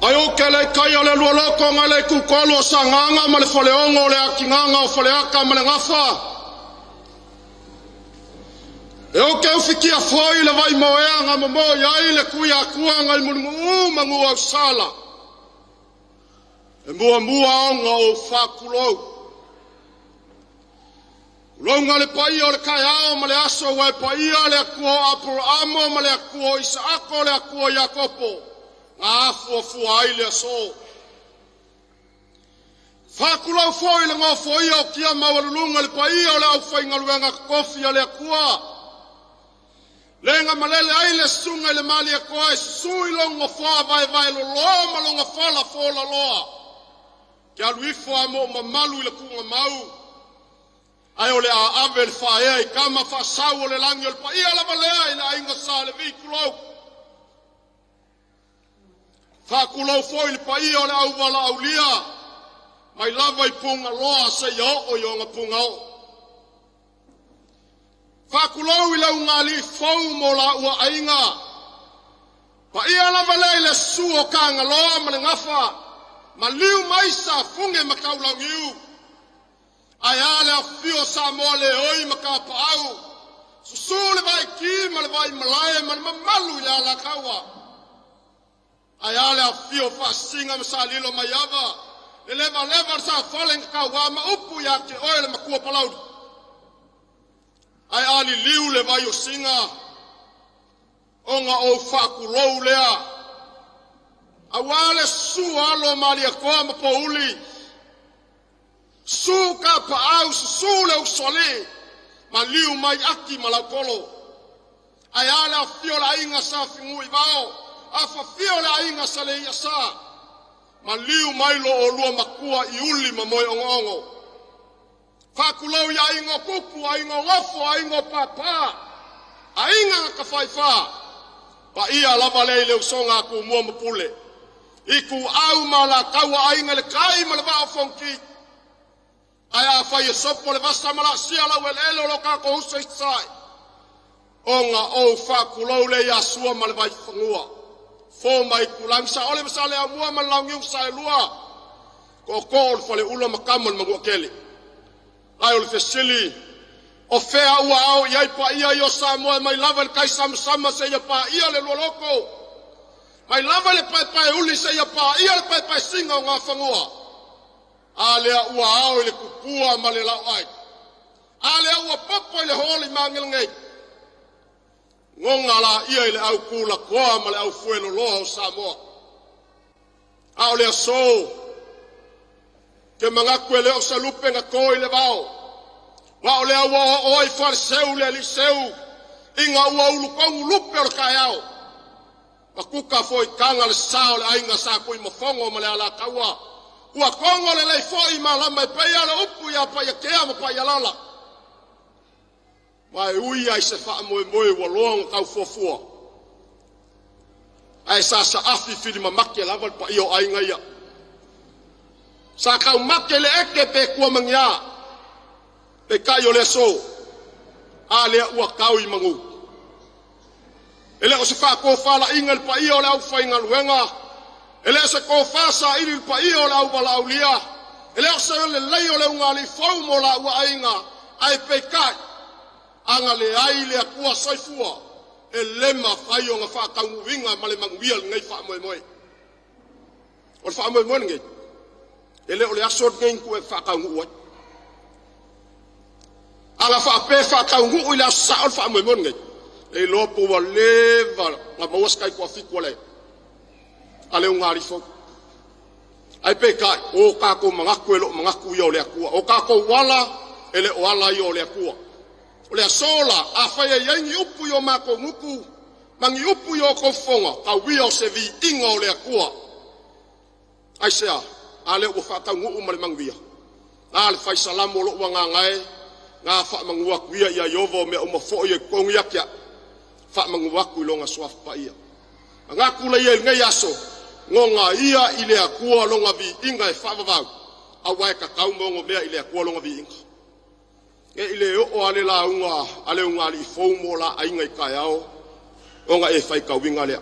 Ai ou ke le kai o le lualoko ngai le kukolu o sagaga ma le faleogo o le atigaga o Faleata ma le Gafa. E ou te ufitia foi le vai moea na momo i ai le tui atua ngai mulimuu manu ausala. E muamua ona ou faatulou. Tulouna le paia o le taeao ma le aso, ua e paia le Atua o Aperaamo ma le Atua o Isaako, le Atua o Iakopo, na afuafua ai le aso. Faatulou foi i le nofoia o tia maualuluga le paia o le aufaigaluega totofi a le Atua, le na malele ai le susuga i le Malietoa e susu i lona nofoa vaevaeloloa ma lona fala folaloa, te alu ifo a moo mamalu i le tuugamau, ae o le a ave le faaea i tama faasau o le lagi, o le paia lava lea i le aiga Sa Levi, tulou. Faatulou foi i le paia o le auvalaaulia mai lava i Pugaloa seia oo i ona pugaoo. Faatulou i le ulugalii fou ma laua aiga, paia lava lea i le susu o Tagaloa ma le Gafa, Maliu ma Aisa, Fune ma Taulauniu, ae a le afifio o Samoa le oi ma Tapaau, susu le Vaiti ma le Vaimalae ma le mamalu i le Alataua. Ae a le afifio o Faasisina ma Salilo Maiava, le leva le saofale na tauva ma upu ia te oe le matua Palauli. Ae a liliu le vai o Sina, ona ou faatulou lea, aua le susu o alo o Malietoa ma Pouli, susu Tapaau, susu le Usoalii, maliu mai Ati ma Laupolo. Ae a le afifio o le aiga Sa Fenunuivao, afifio le aiga Sa Leiasa, maliu mai lo oulua matua Iuli ma Moeogoogo. Faatulou i aiga o Tupu, aiga o Nofo, aiga o Papa, aiga na tafaifa, paia lava lea i le usoga a Tumua ma Pule, Ituau ma Alataua, Aiga i le Tai ma le Vaa o Fonoti. Ae afai e sopo le vasa ma laasia laueleele o lo tatou uso i Sasae, ona ou faatulou lea ia Sua ma le Vaifanua, Fofo ma Aitulagi, Saole ma Saleaaumua ma le Launiu na Saelua, Tootoo o le Faleula ma Tama a le Manuatele. Ae o le fesili, o fea ua ao i ai paia ia o Samoa mai lava i le taisamasama seia paia le lualoko, mai lava i le paepaeuli seia paia le paepaesiga o Nafanua? A lea ua ao i le tupua ma le laoai, a lea ua popo i le hoolimagelegei, goga laia i le autulatoa ma le aufueloloa o Samoa. A o le aso, te manatu e le o se lupe na to i le vao, a o lea ua oo ai faleseu le aliiseu ina ua ulutonu lupe o le taeao. Ma tuta foi taga le sa o le aiga sa Tuimafono ma le Alataua, ua togo lelei foi malama e pei o le upu ia Paiatea ma Paialala. Ma e ui lava i se faamoemoe ua loa ona tau fuafua, ae sa saafi filimamake lava le paia o aiga ia. Sa taumate le eke pe tua magiā, peitai o le aso, a lea ua tau i manu. E le o se faatofalaiga i le paia o le aufaigaluega, e le o se tofa saili i le paia o le auvalaaulia, e le o se lelei o le ulugalii fou mo laua aiga, ae peitai, a na leai le Atua Soifua, e le mafai ona faataunuuina ma le manuia lenei faamoemoe. O le faamoemoe lenei, e le o le aso lenei na tu e faataunuu ai. A na faapea e faataunuu i le aso sao le faamoemoe lenei, e iloa po ua leva na maua se tai toafitu a le ulugalii fou. Ae peitai, o tatou manatu e le o manatu ia o le Atua. O tatou ala e le o ala ia o le Atua. O le aso la, afai e i ai ni upu i o matou gutu ma ni upu i o outou fofoga, tau ia o se viiga o le Atua. Aisea? A lea ua faataunuu ma le manuia. A le fai salamo o lou agaga e, na faamanu atu ia ia Iova o mea uma foi e totonu ia te au, faamanu atu i lona suafa paia. Manatu laia i lenei aso, goga ia i le Atua lona viiga e faavavau, aua e tatau ma ono mea i le Atua lona viiga. E i le oo a le lauga a le ulugalii fou mo la aiga i taeao, ona e faitauina lea.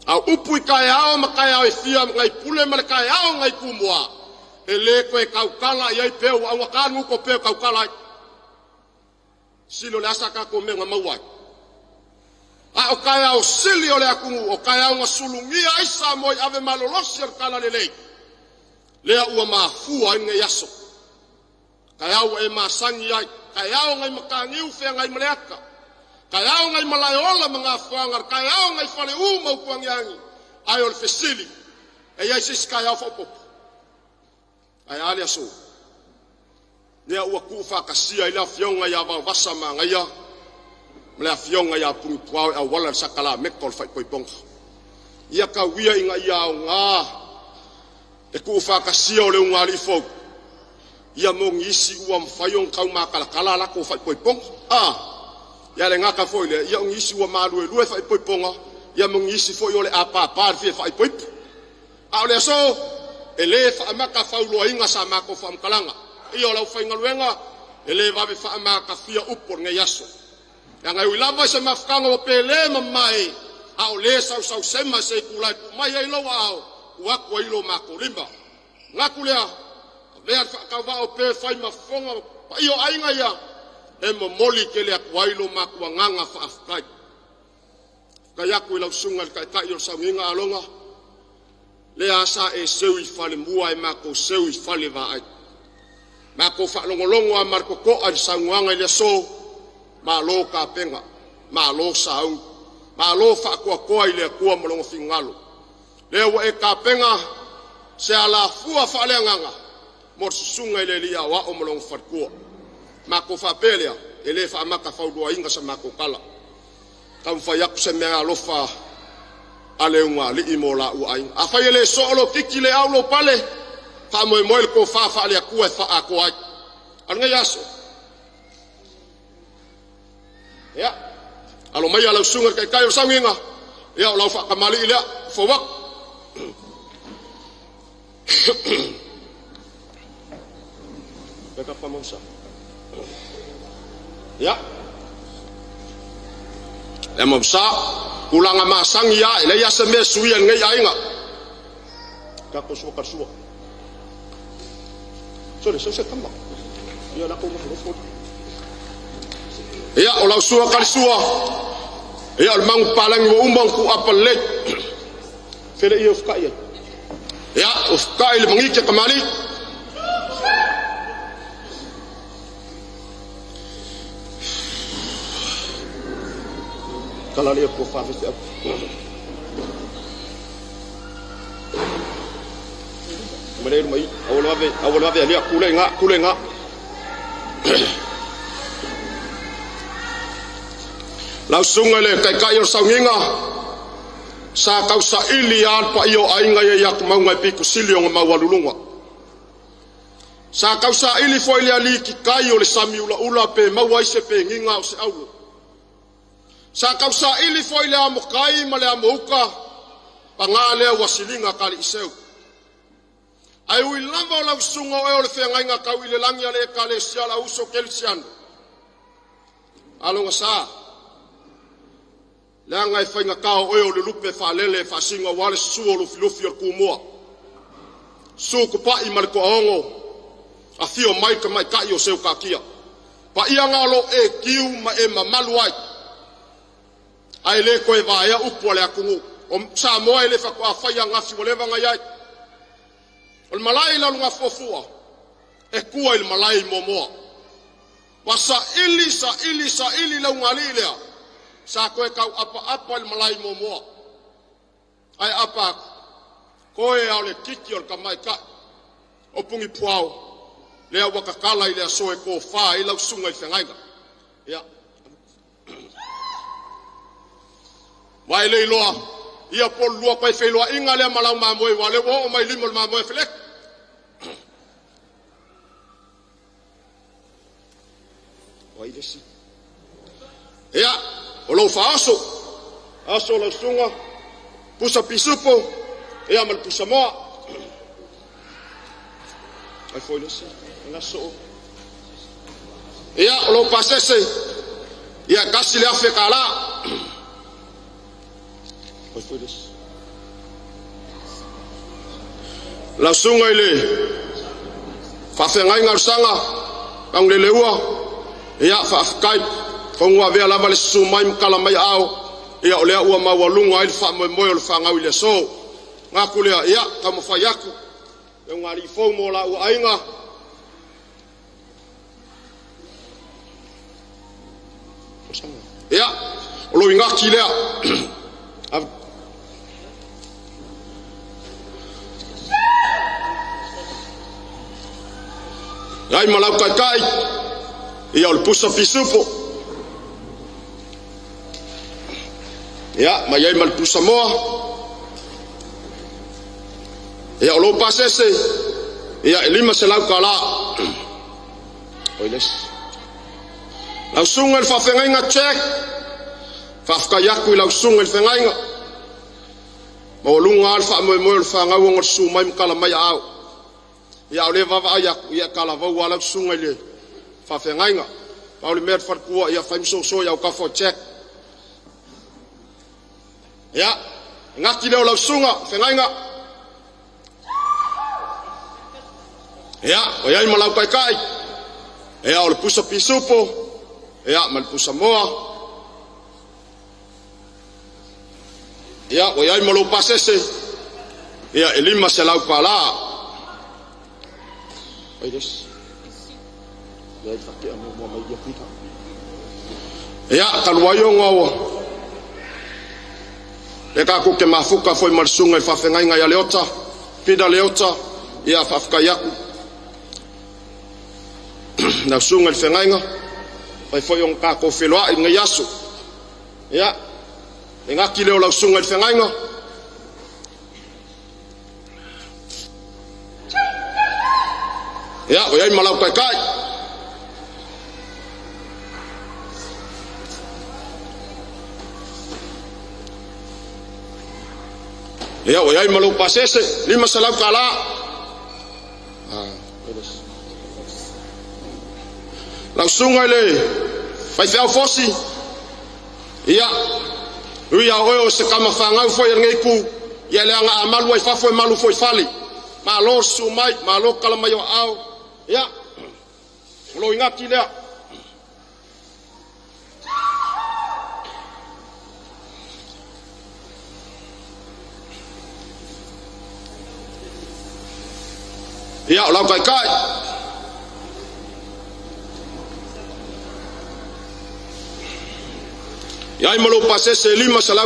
A o upu i taeao ma taeao e fia ma nai pule ma le taeao nai Tumua, e le toe tautala i ai pe ua augata le gutu o pe tautala ai. Sili o le a sa tatou mea na maua ai? A o taeao sili o le atunuu, o taeao na sulugia ai Samoa i ave malolosi o le talalelei, lea ua mafua ai lenei aso. Taeao ua e masani ai, taeao nai Mataniu Feagaimaleata, taeao nai Malaeola ma Gafoaga, taeao nai Faleu ma Utuagiagi. Ae o le fesili, e i ai se isi taeao faaopoopo? Ae a le aso? Lea ua tuufaatasia ai le afioga ia Vaovasa Manaia ma le afioga ia Pugipuao e auala i le sakalameta o le faaipoipoga. Ia tau ia ina ia aoga le tuufaatasia o le ulugalii fou ia mo nisi ua mafai ona taumatalatala a latou faaipoipoga. A, ia le gata foi i lea, ia o nisi ua maluelue faaipoipoga, ia ma nisi foi o le a papa i le fia faaipoipo. A o le aso, e le faamatafauloaina sa matou faamatalaga. Ia o le aufaigaluega, e le vave faamatafia upu o lenei aso. Leaga e ui lava i se mafutaga ua pele ma mamae, a o le sausausema se itula e tuu mai ai i lou aao, tuu atu ai i lo matou lima. Ona manatu lea, avea le faatauvaa o pē fai ma fofoga o paia o aiga ia, e momoli tele atu ai lo matou agaga faafetai. Faafetai atu i lau susuga i le Taitai o le Sauniga Aloga, lea sa e seu i falemua ae matou seu i falevaai. Matou faalogologo lava ma le totoa i le saunoaga i le aso, malo tapena, malo sauni, malo faatoatoa i le Atua ma Lona finagalo. Lea ua e tapena se alafua faaleagaga mo le susuga i le Alii Aoao ma lona faletua. Matou faapea lea, e le faamatafauloaina sa matou tala, taumafai atu se meaalofa a le ulugalii mo laua aiga. Afai e le soo lou titi le au lou pale, faamoemoe i le tofa faale-Atua e faaatoa ai. A o lenei aso, ia, alo maia lau susuga i le taitai o le sauniga, ia o lau faatamalii lea, fou atu. Ia, le Mausa, tulaga masani lava, e leai lava se mea e suia i lenei aiga. Tatou sua sua. Sole, sau se tama. Ia la ko. Ia, o lau sua kalisua. Ia, o le mangu palangi ua uma ona tuuapa lelei. Fele ia ufukai ai. Ia, ufukai le magite kamali. Tala le ko fa fe. Malē mai, aua le vave alia, kule nga, kule nga. Lau susuga i le taitai o le sauniga, sa tausaili lava le paia o aiga ia i atumauga e pito sili ona maualuluga. Sa tausaili foi le alititai o le sami ulaula pe maua ai se peniga o se aulo. Sa tausaili foi le amotai ma le amouta, paga lea ua siliga taliiseu. Ae ui lava o lau susuga o oe o le feagaiga tau i le lagi a le Ekalesia a le Auuso Kerisiano, alogasa, leaga e faigata o oe o le lupe faalele e faasino aua le susu o Lufilufi o le Tumua, susu Tupai ma le Toaono, afio mai le tamaitai o Seutatia. Paia na o lo o e tiu ma e mamalu ai, ae le toe vaea upu a le atunuu. O Samoa e le faatoa faia ananafi ua leva ona i ai. O le malae i Lalogafuafua, e tua i le malae i Moamoa. Ua saili, saili, saili le ulugalii lea, sa toe tau apaapa i le malae i Moamoa. Ae apa atu, toe lava o le titi o le tamaitai o Pugipuao, lea ua tatala i le aso e tofa ai lau susuga i le feagaiga. Ia, ua e le iloa, ia po o le lua toe feiloaiga lea ma lau mamoe, aua o lea ua oo mai i lima o le mamoe a Feleki. O ai le isi? Ia, o lou faaoso, aso lau susuga, pusa pisupo, ia ma le pusa moa. Ai foi le isi, aso. Ia, o lou pasese, ia $1,000. Ai foi le isi. Lau susuga i le faafeagaiga o le Saga Taugaleua, ia faafetai semeamanu ua avea lava le susu mai ma tala mai aao, ia o lea ua maualuga ai le faamoemoe o le fanau i le aso. Manatu lea, ia taumafai atu le ulugalii fou ma la oulua aiga. Ia, o lou igati lea. E ai ma lau taitai, ia o le pusa pisupo, ia ma i ai ma le pusa moa, ia o lou pasese, ia e $500. Lau susuga i le faafeagaiga Jack, faafetai atu i lau susuga i le feagaiga, maualuga lava le faamoemoe o le fanau ona o le susu mai ma tala mai aao. Ia a o lea e vaavaai atu, ia e talavou lava lau susuga i le faafeagaiga. Pau le mea le faletua, ia fai ma soso i autafa o Jack. Ia, le gati lea o lau susuga i le feagaiga, ia, ua i ai ma lau taitai, ia o le pusa pisupo, ia ma le pusa moa, ia ua i ai ma lou pasese, ia e $500. Ia, talu ai ona o lea tatou te mafuta foi ma le susuga i le faafeagaiga ia Leota, Pita Leota, ia faafetai atu i lau susuga i le feagaiga, ua mafai foi ona tatou feiloai i lenei aso. Ia, le gati lea o lau susuga i le feagaiga, ia ua i ai ma lau taitai. Ia ua i ai ma lou pasese, $500. Lau susuga i le faifeau Fosi, ia, ui lava o oe o se tama fanau foi a lenei itu, ia leaga a malu lava i fafo e malu foi i fale. Malo le susu mai, malo tala mai o aao. Ia, o lou igati lea. Ia, o lau taitai, e ai ma lou pasese e $500.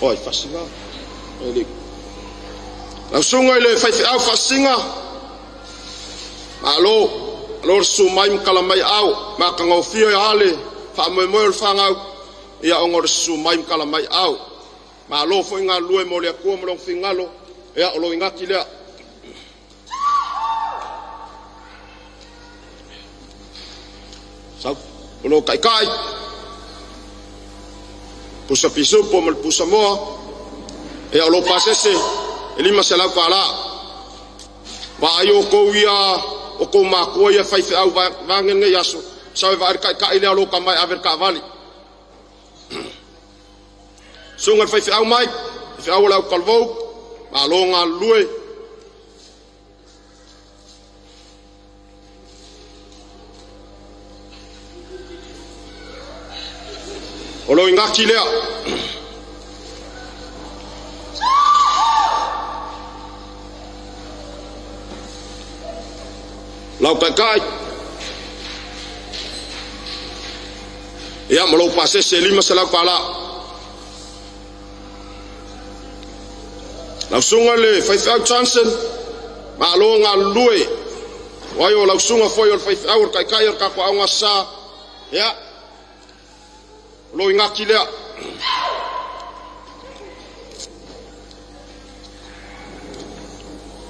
Oi, faasiga. E le. Lau susuga i le faifeau faasiga, malo, malo le susu mai ma tala mai aao, matagofie lava le faamoemoe o le fanau, ia ona o le susu mai ma tala mai aao. Malo foi galulue mo le Atua ma lona finagalo, ia o lou igati lea. Sau, o lo taitai, pusa pisupo ma le pusa moa, ia o lo pasese e $500. Vaai outou ia o tou matua ia faifeau vaeane lenei aso, sau e vaai le taitai lea o lo tama e ave le taavale. Susuga i le faifeau mai, faifeau o le autalavou, malo galulue. O lo igati lea. Lau taitai, ia ma lou pasese e $500. Lau susuga i le faifeau Johnson, malo galulue. Ai o lau susuga foi o le faifeau o le taitai o le tatou Aoga Aso Sa, ia, o lo igati lea.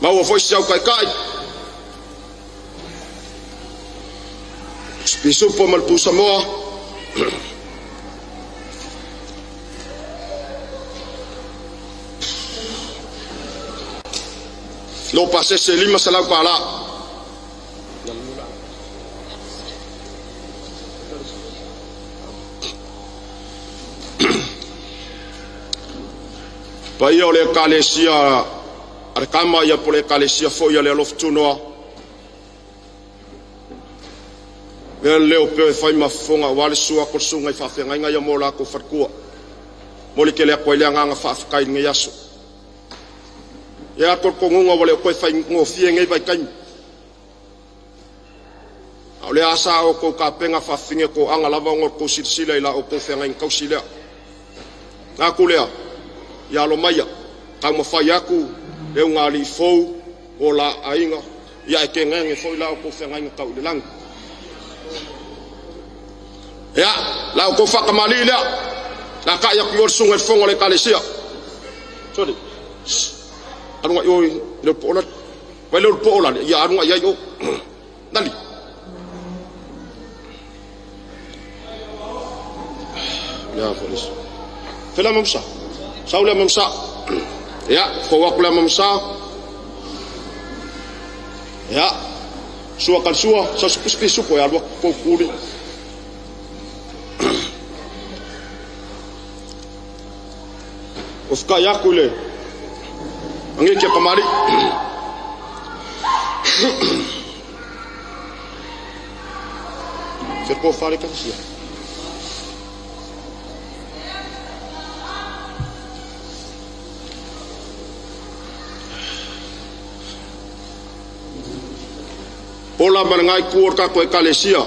Maua foi si au taitai, pisupo ma le pusamoa. Lo pasese e $500. Paia o le Ekalesia a le Kama ia po o le Ekalesia foi a le Alofa Tunoa. Lea le leo pea e fai ma fofoga aua le susu atu o le susuga i faafeagaiga ia mo latou faletua. Momoli tele atu ai le agaga faafetai i lenei aso. E i ai lava le talitonuga ua le o toe faigofie lenei vaitaimi, a o lea sa outou tapena faafafine toaga lava ona o le tou silasila i la outou feagaiga tausi lea. Ona manatu lea, ia alo maia, taumafai atu le ulugalii fou o la aiga, ae tainane foi la outou feagaiga tau i le lagi. Ia, la outou faatamalii lea, o le a ta'i atu i o le susuga i le fofoga o le Ekalesia. Sole, alu agai o i le ulupoolale. Vaai le ulupoolale, ia alu agai ai o. Nali. Fela Mamusa, sau le Mamusa. Ia, fou atu le Mamusa. Ia, sua kalsua, sa supu supu e alu atu kuli. O fukai aku le angeke kamali. Se ko fale kasia. Ola malangai ku o kako ekalesia.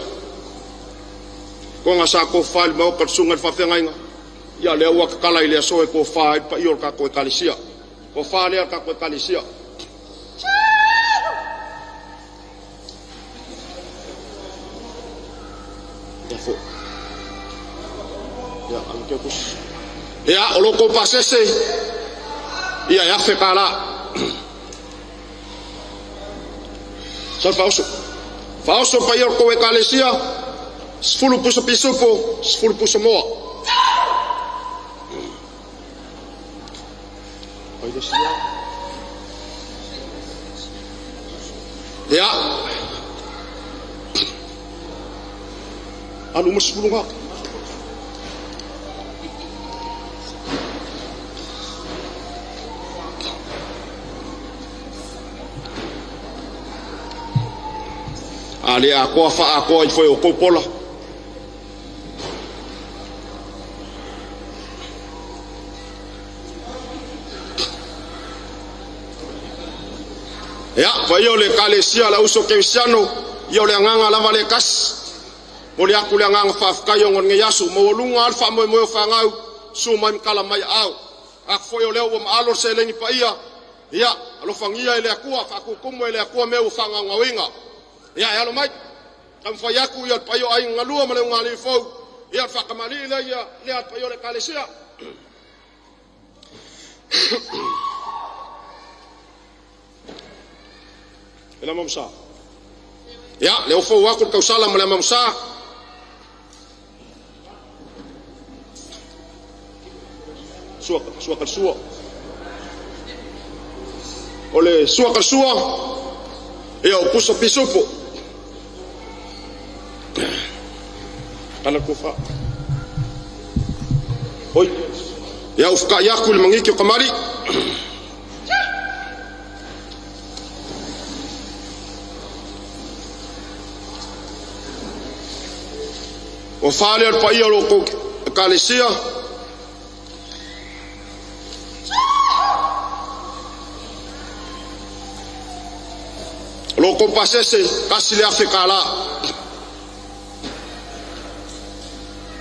Konga sa ko fale ma o ka sunga fa fengaiga. Ia lea ua kakala i le aso e tofa ai le paia o le tatou Ekalesia. Tofa lea le tatou Ekalesia. Ia fo. Ia, ala ke kus. Ia, o lo kou pasese. Ia, e afe kala. Sa faoso. Faoso paia o le kou Ekalesia. 10 pusa pisupo, 10 pusa moa. Ia, alu ma 10 ngā. A le akoa fa akoa i foi o kou pola. Ia, paia o le Ekalesia la uso kerisiano, ia o le agaga lava le tasi. Momoli atu le agaga faafetai ona o lenei aso, maualuga lava le faamoemoe o fanau, susu mai ma tala mai aao. Atu foi o lea ua maalo le seleni paia, ia, alofagia e le Atua, faatutumu e le Atua mea ua faagaogaoina. Ia, e alo mai, taumafai atu ia le paia o aiga galua ma le ulugalii fou, ia le faatamalii lea ia lea le paia o le Ekalesia. E la mamusa. Ia, le ofou atu le tausala ma le mamusa. Sua, sua kalsua. O le sua kalsua, ia o pusa pisupo. Kala kufa. Oi. Ia ufukai aku le mangiki o kamari. O fale al paia o lo kou ekalesia. O lo kou pasese, kasi le afe kala.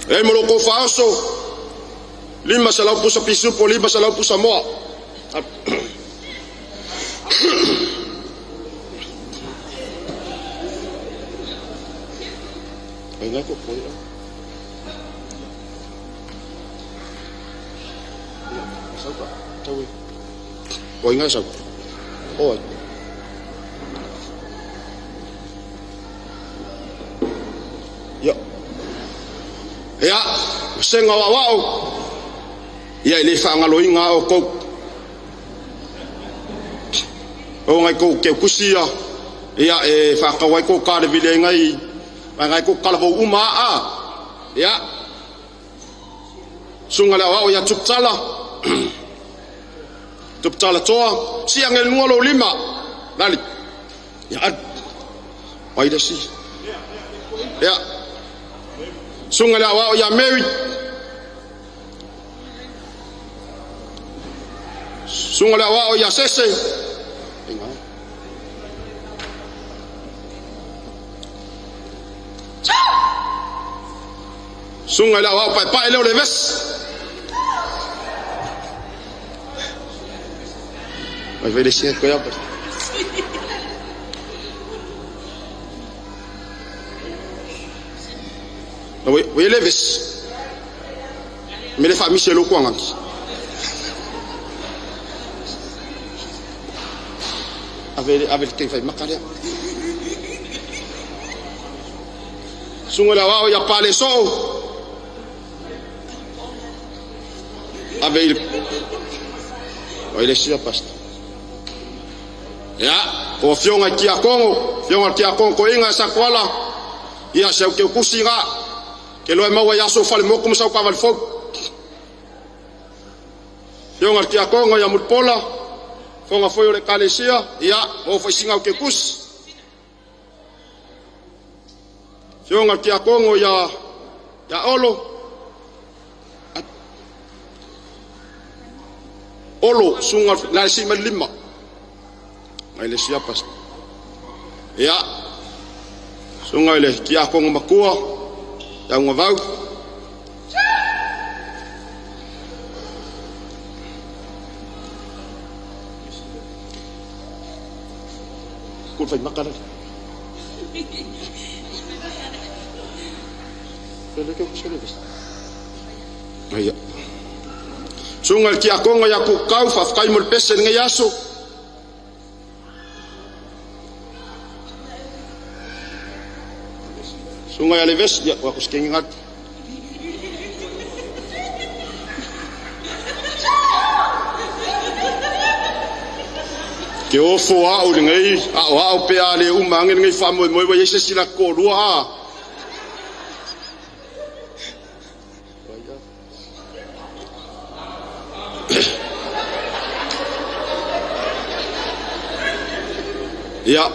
E mo lo kou faoso, 500 pusa pisupo, 500 pusa moa. Ai ngai ko poi. Sau ka. Tau e. Oi ngai sau. Oi. Ia. Ia, senga o awao. Ia i le whaangaloinga o kou. O ngai kou ke kusi ia. Ia e whakawai kou ka le vile ngai. Ngai kou kalavou uma a. Ia. Sunga le awao ia tuktala. Tuputala si angel nua lo lima. Lali. Ya ad. Pai da si. Ya. Sunga le awao ya Mary. Sunga le awao ya Sese. Sunga le awao pai pai leo le ves. Vai ver esse coisa. Oi leves. Me le fa Michel o kwanga. Ave ave te fai makale. Sunga la wao ya pale so. Ave il. Oi le sia pasta. Ya, o fionga ki a Kongo, fionga ki a Kongo ko inga sa kwala. Ia se ke kusi ga. Ke loe maua ia so fale moko mo ka fo. Fionga ki a Kongo ia mutpola. Fonga foi o le kalesia, ia o foi singa o ke kusi. Fionga ki a Kongo ia ia olo. Olo sunga la si lima. Mai le sia pas. Ia. Sunga ile ki a Kongo makua. Ia unga vau. Kul fai makana. Le ke ko le Ia. Sunga ki a Kongo ia ku kau fa fkai mo le pese ngai aso. Sunga ia leves ia wa ko skengi ngat. Ke ofo a o ngai a o a o pe a le uma ngai ngai fa mo mo wa yese sila ko lua a. Ia.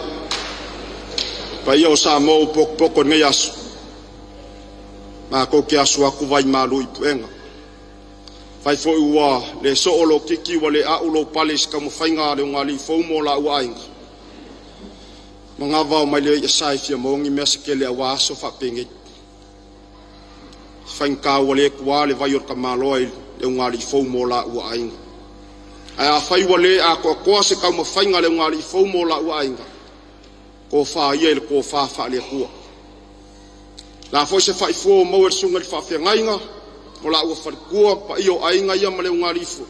Pai o sa mo pok pok ngai aso. Ma ko ke aso aku vai malu i puenga. Fai foi ua le so o lo kiki wa le a ulo pale ka mo fainga le ngali fo mo la ua ainga. Manga vao mai le ia sai fia mo ngi mesa ke le awa aso fa penge. Fain ka wa le kwa le vai o ka maloa i le ngali fo mo la ua ainga. Ai a fai wa le a ko ko se ka mo fainga le ngali fo mo la ua ainga. Ko fa ia le ko fa fa le kua. La foi se fai fo mo er sunga le fa fengainga. O la ua falikua pa iyo ainga ia ma le ungalifo.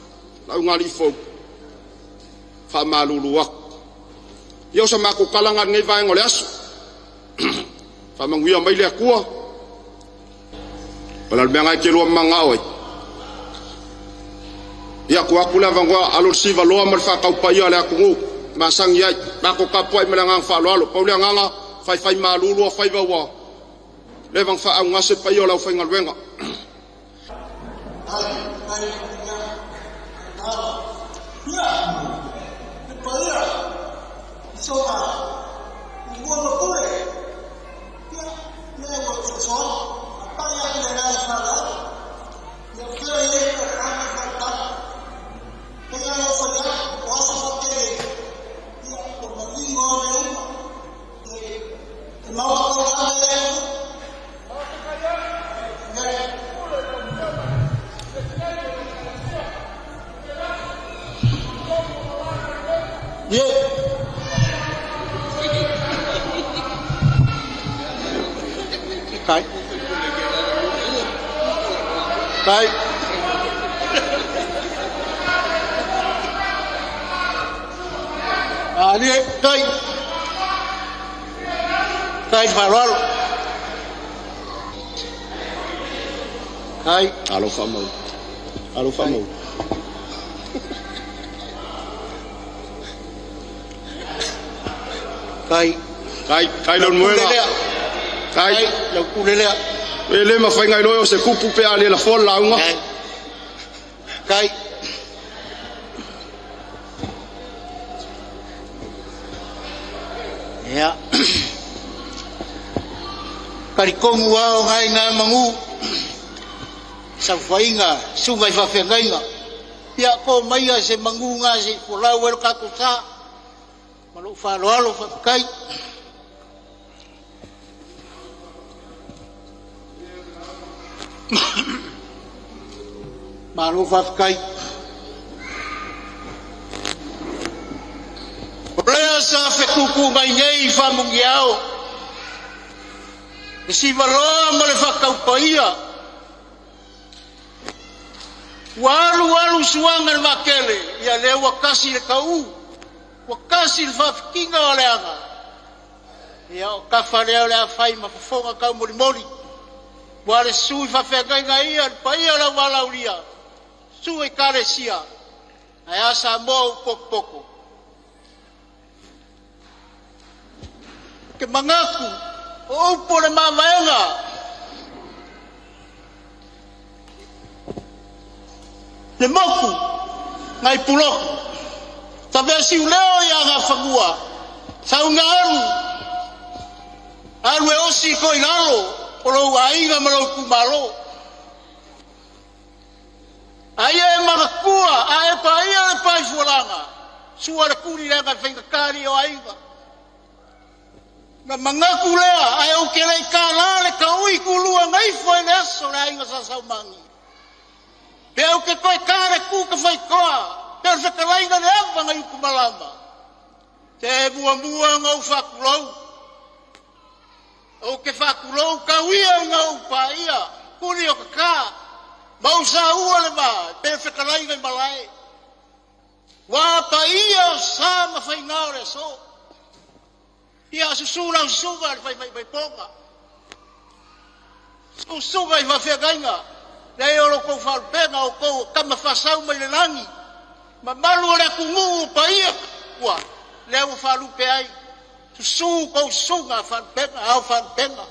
La ungalifo. Fa malulu aku. Ia o sa mako kalanga ngai vaenga o le aso. Fa manguia mai le akua. Pala le mea ngai ke lua manga oi. Ia ku aku le avangoa alo siva loa ma le whakaupa ia le aku ngu. Masangi ai. Mako kapuai ma le nganga whaaloalo. Pau le nganga fai fai malulu a fai vaua. Le vang wha au ngase pa ia o lau whainga luenga. Kai. Kai. Ali, kai. Kai farol. Kai. Alo fa mau. Alo fa mau. Kai. Kai, kai lo muega. Kai. Lau kulelea. E le ma whaingai loe o se kupu pe a le la fola launga. Kai. Ia, talitonu lava o na ina manu, saofaiga susuga i faafeagaiga, ia to maia se manu na se i folau ai lo tatou sa. Ma lou faaaloalo faafetai. Malo faafetai. O lea sa fetuutuunai nei faamuniao le sivaloa ma le faataupaia, ua alu alu suaga i le vaatele, ia lea ua tasi le tau, ua tasi le faafitiga o le aga, ia o tafa lea o le a fai ma fofoga taumolimoli, ua le susu i faafeagaiga ia, le paia o le auvalaaulia, susu ekalesia, ae a Samoa ua potopoto. Ou te manatu o upu o le mavaega, le motu nai Pulotu, tavea siuleo i Agafagua, sauga alu, alu e osi toilalo o lou aiga ma lou itumalo. Aia e manatua, a e paia le paefualaga, sua le tuli leaga e faigata alii o aiga. Na manatu lea, ae ou te le i tala le taui tulua na ifo i le aso le aiga sa Saumani. Pe ou te toe ta le tu tafaitoa, pe o le fetalaiga le ava nai Utumalama. Te muamua ona ou faatulou, ou te faatulou tau ia ina ou paia, tuli o tata, ma ou saua le vaa, pe o le fetalaiga i malae. Ua paia o sa ma faiga o le aso. Ia susu lau susuga i le faifaimaipona, susuga i faafeagaiga, leai o lo outou faalupega, o outou o tama faasau mai le lagi, mamalu o le atunuu o paia ua lea ua faalupe ai, susu tou susuga faalupega, ao faalupega.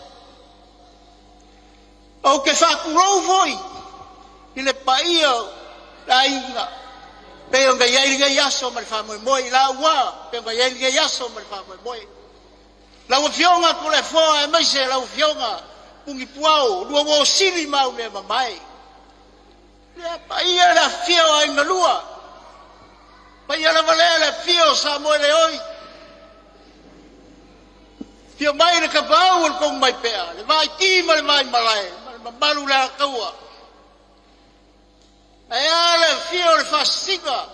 Ou te faatulou foi i le paia o le aiga, pei ona i ai lenei aso ma le faamoemoe i laua, pei ona i ai lenei aso ma le faamoemoe. Lau Afioga Toleafoa aemaise lau Afioga Pugipuao, lua uo sili ma au mea mamae. Le paia le afifio o Aiga Lua, paia lava lea le afio o Samoeleoi, afio mai le tapaau o le Tonumaipea, le Vaaiti ma le Vaaimalae, ma le mamalu le Alataua. Ae a le afio o le Faasisina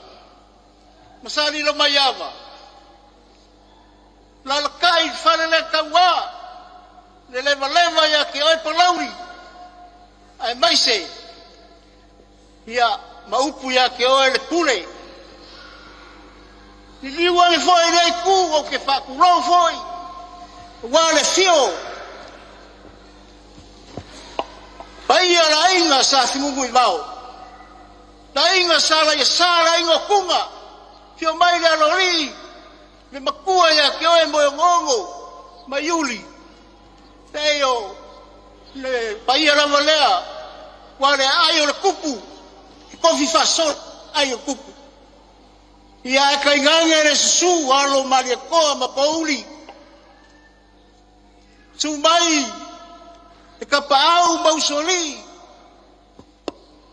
ma Salilomaiava, lalatai le fale le taua, le levaleva ia te oe Palauli, aemaise ia ma upu ia te oe le pule. Liliu ane foi i le itu ou te faatulou foi, ua le afio paia le aiga sa Fenunuivao, le aiga sa Laiasa, le aiga o Tuna, afio mai le aloalii, le matua ia te oe Moeogoogo ma Iuli, leai o le paia lava lea, ua le aai o le tupu, e tofi faasolo ai o tupu. Ia ae tainane le susu alo Malietoa ma Pouli, susu mai le tapaau ma usoalii,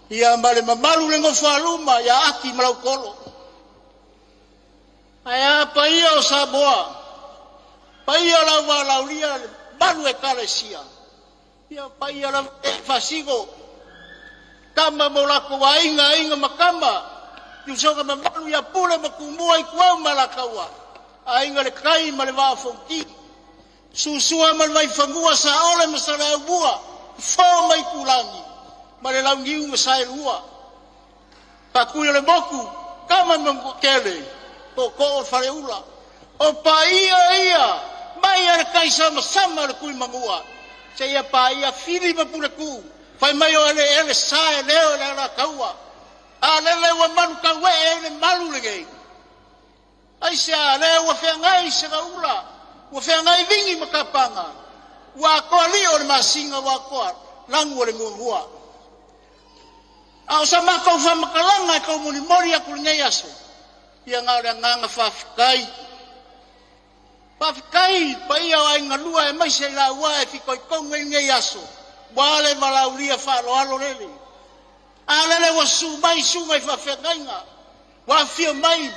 ia ma le mamalu le nofo a luma ia Aki ma Lautolo. Ae a paia o Samoa, paia o le auvalaaulia, le mamalu o ekalesia, ia paia lava e faasino, tama ma o latou aiga, aiga ma tama, usoga mamalu ia Pule ma Tumua, Ituau ma Alataua, Aiga i le Tai ma le Vaa o Fonoti, Susua ma le Vaifanua, Saole ma Saleaaumua, Fofo ma Aitulagi, ma le Launiu na Saelua, Faatui o le Motu, Tama ma Manuatele, Tootoo o le Faleula. O paia ia mai lava i le taisamasama o le Tuimanua seia paia Fili ma Puletuu, fai mai o eleele sa e leo e le Alataua. A lele ua manutauee ai le malu lenei. Aisea lea ua feagai segaula, ua feagai vigi ma tapaga, ua atoa lio o le masina, ua atoa lanu o le muamua. A o sa matou faamatalaga e taumolimoli atu i lenei aso, ia na o le agaga faafetai. Faafetai paia o aiga lua aemaise i laua e fitoitonu ai lenei aso, ua le valaaulia faaaloalo lele. A lele ua susu mai susuga i faafeagaiga, ua afifio mai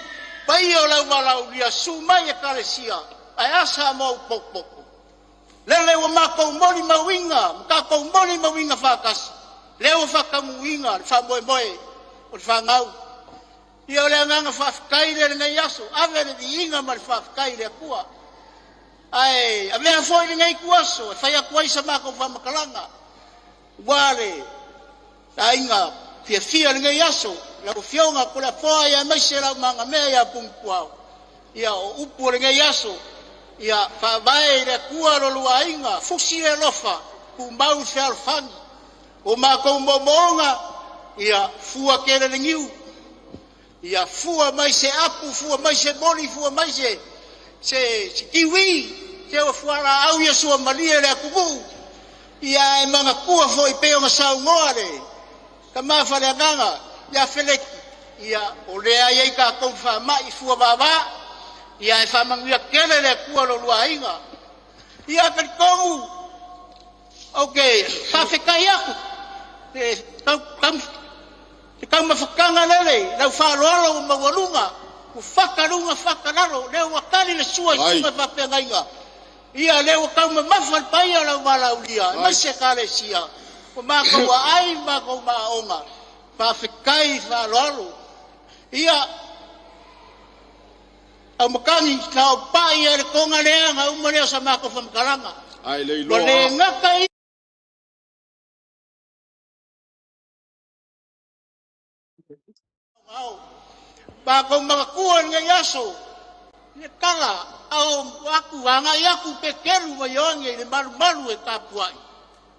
paia o le auvalaaulia, susu mai ekalesia, ae a Samoa ua potopoto. Lele ua matou molimauina, ma tatou molimauina faatasi, lea ua faataunuuina le faamoemoe o le fanau. Ia o le agaga faafetai lea i lenei aso, ave le viiga ma le faafetai i le Atua. Ae avea foi lenei ituaso e fai atu ai sa matou faamatalaga, ua le aiga fiafia i lenei aso, lau Afioga Toleafoa aemaise lau magamea ia Pugituao. Ia o upu o lenei aso, ia faavae i le Atua lo lua aiga, fusi le alofa, tumau le fealofani. O matou moomooga, ia fua tele le niu, ia fua mai se apu, fua mai se moli, fua mai se kiwi, se o fualaau ia suamalie i le atunuu, ia ae manatua foi pei ona saunoa le tama faaleagaga ia Feleki, ia o lea e i ai tatou i faamai fua vava, ia ae faamanuia tele le Atua i lo oulua aiga. Ia talitonu ou te faafetai atu i le taumafataga lele i lau faaaloalo ua maualuga, ua fata luga fata lalo, lea ua tali le sua i susuga i faafeagaiga, ia lea ua taumamafa le paia o le auvalaaulia, aemaise ekalesia, ua matou aai ma matou maona, faafetai faaaloalo. Ia, Aumakani, sa ou pai lava i le toga lea ona uma lea o sa matou faamatalaga. Ae le Ua iloa le gata i matou manatua i lenei aso le tala ao atu agai atu Peteru ma Ioane i le malumalu e tapuai,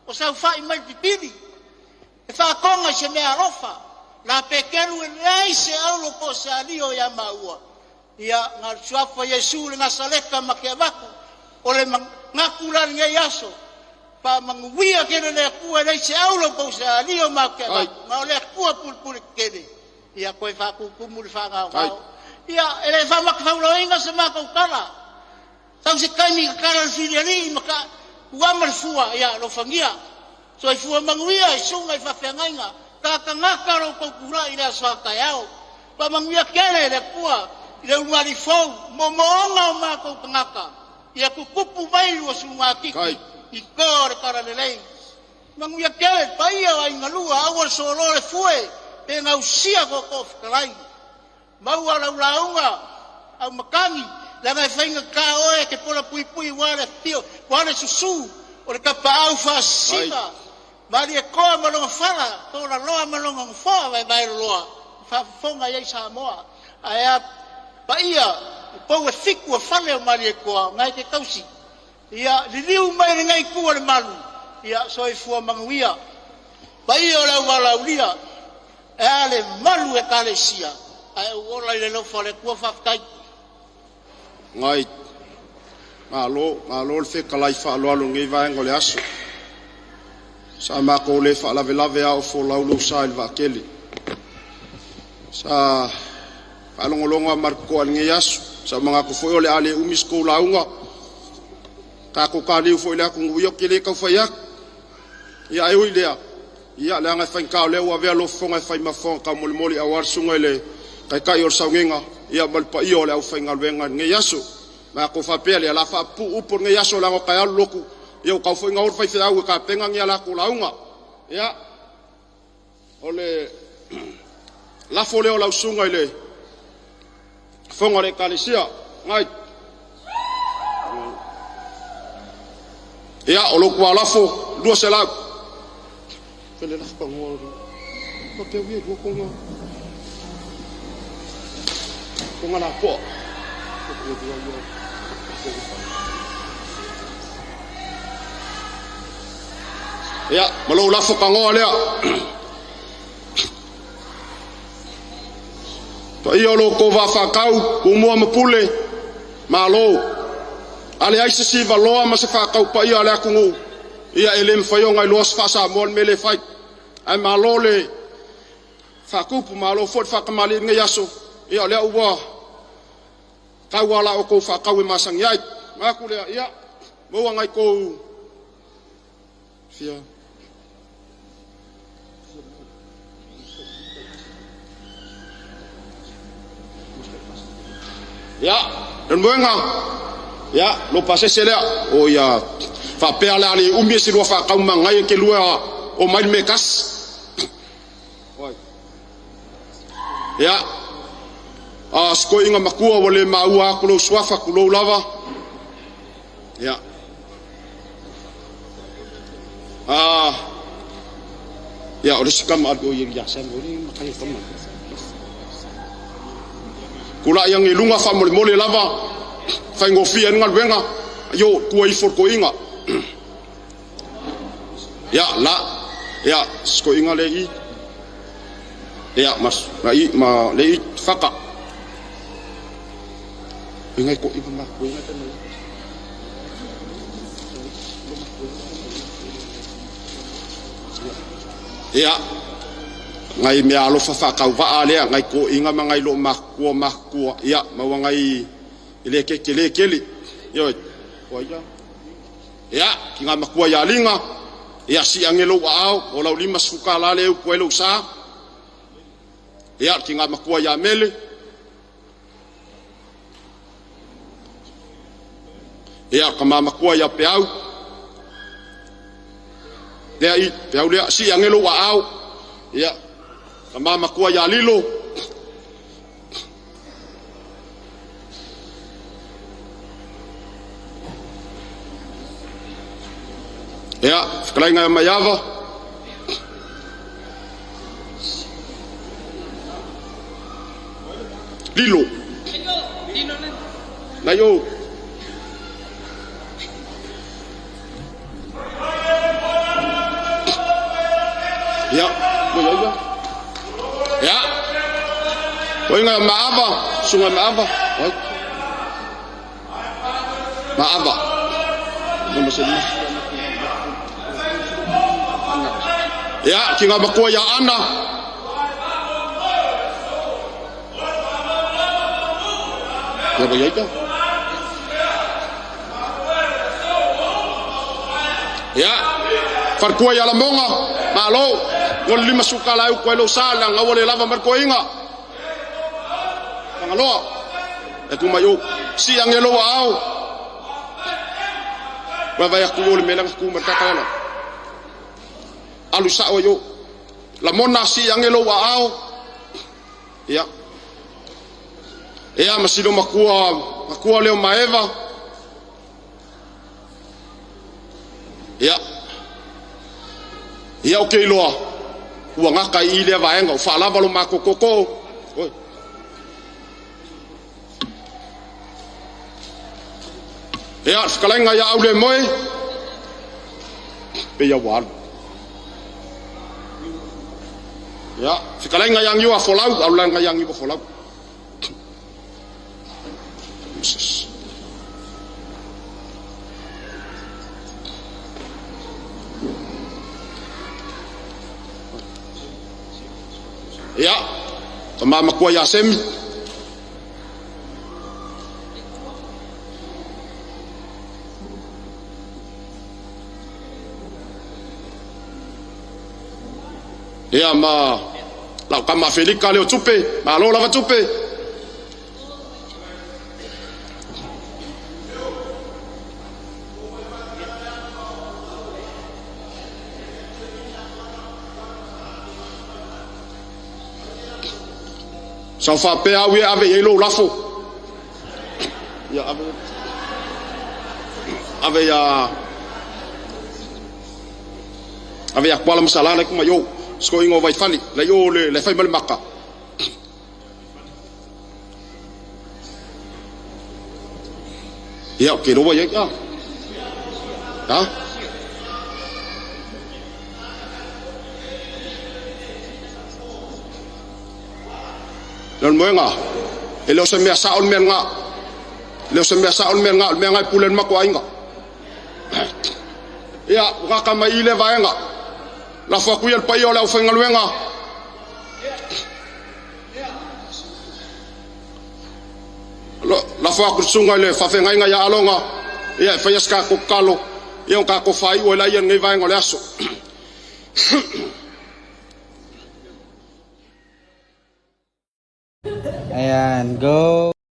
o saofai mai le pipili e faatoga i se meaalofa. La Peteru e leai se aulo po o se ario ia maua, ia na o le suafa o Iesu le Nasaleta ma te avatu. O le manatu la i lenei aso, faamanuia tele le Atua e leai se aulo po o se ario matou te Ai. avatu, ma o le Atua pulepule tetele, ia toe faatutumu le Ai. faagaogao. Ia, e le faamatafauloaina se matou tala, sau se taimi tatala le filialii ma tuama le fua, ia alofagia. Soifua manuia i susuga i faafeagaiga, tagatagata lo outou tulai i le aso a taeao. Faamanuia tele le Atua i le ulugalii fou, moomooga o matou tagata, ia tutupu mai lua sulugatiti Tai. i toa o le talalelei. Manuia tele le paia o aiga lua, aua le soloa le fue pe gausia tootoo fetalai. Maua lau lauga au matagi, leaga e faigata oe e te pola puipui ua le afio, ua le susu o le tapaau Tai. faasisina, Malietoa ma lona fala, Tolaloa ma lona nofoa vaevaeloloa, faafofoga i ai Samoa. Ae a paia i pou e fitu o fale o Malietoa, o na e te tausi, ia liliu mai i lenei itu o le malu, ia soifua manuia. Paia o le auvalaaulia, e a le malu ekalesia, ae ou ola i le alofa o le Atua. Faafetai. Ngai. Malo, malo le fetalai faaaloalo i lenei vaega o le aso. Sa matou le faalavelave a o folau lou sa i le vaatele. Sa faalogologo lava ma le totoa i lenei aso. Sa ou manatu foi o le a le umi se tou lauga, tatou taliu foi i le atunuu, ia ou te le tau fai atu. Ia ae ui i lea, ia leaga e faigata o lea ua avea lou fofoga e fai ma fofoga taumolimoli aua le susuga i le Taitai o le Sauniga ma le paia o le aufaigaluega i lenei aso. Ma tatou faapea lea, o le a faapupuu upu o lenei aso leaga o taeao le lotu, ia ua tatau foi ona o le faifeau e tapena ni a latou lauga. Ia, o le lafo lea o lau susuga i le Fofoga o le Ekalesia. Ia, o lou tualafo 200. Ia, ma lou lafo tanoa lea. Paia o lo outou vafaatau, Tumua ma Pule, malo. A leai se sivaloa ma se faataupaia a le atunuu, ia e le mafai ona iloa se faa-Samoa le mea lea e fai. Ae malo le faatupu, malo foi le faatamalii i lenei aso. Ia o lea ua tau lava la outou faatau e masani ai. Maku lea, ia, maua ngai kou fia. Ia, le moega, ia, lo pasese lea, o ia, faapea le ali umi e si lua whaakauma ngai e ke lua o mai me kas. Ia, a sko inga makua wa le maua aku lo suafa ku lo lava. Ia. A ia o le sikama o ia ia sa mo le makai tama. Kula ia ngi lunga fa mo le mole lava. Fai ngofia nga luenga yo tua ifo ko inga. Ia la ia sko inga le i. Ia mas ma i ma le i faka. Ingai ko inga ma ko inga tama. Ia ngai mea alofa whakauwaa lea ngai ko inga ma ngai lo makua makua ia maua ngai le ke ke le keli ia ia ia ki ngā makua ia linga ia si angelo ao o lau lima suka la le u ko sa ia ki ngā makua ia mele ia ka makua ia peau lea i peau lea si angelo ao ia ka makua ia lilo ia whakalainga maiava lilo nai o ia ia ia Oinga maava, sunga maava. Oi. Maava. Nama sini. Ya, ki ngā makua ia ana. Ya ba yaita. Ya. Farkua ia la monga, malo. Ngol lima suka la u ko lo sala ngawale lava marko inga. Pangaloa. E tu mai o si angelo ao. Wa vai aku o le mela ku marka Alu sa o yo. La mona si angelo ao. Ia. Ia masilo makua makua leo maeva. Ia. Ia o ke iloa. Ua ngaka i le vaenga o whaalava lo makokoko. Oi. Ia, whakalainga ia au le moe. Pe ia walu. Ia, whakalainga ia ngiwa folau, au langa ia ngiwa folau. Ia, ka mamakua ia semi. Ia ma lau kama Felika leo tupe, ma lo lava tupe. Sau whapea au e ave i lo lafo. Ia ave. Ave ia. Ave ia kuala masala le kuma yo. Sko ingo vai fali le yo le le fai male maka. Ia ke roa ia ia. Ha? Le moenga. E le o se mea sa o le mea ngā. Le o se mea sa o le mea ngā, le mea ngai pule mako ainga. Ia, waka mai i le vaenga. La whakuia le pai o le au whaingaluenga. La whakusunga le whawhengainga ia alonga. Ia e faia se tatou tatalo, ia ona tatou faaiu ai laia i lenei vaega o le aso. Ayan, go!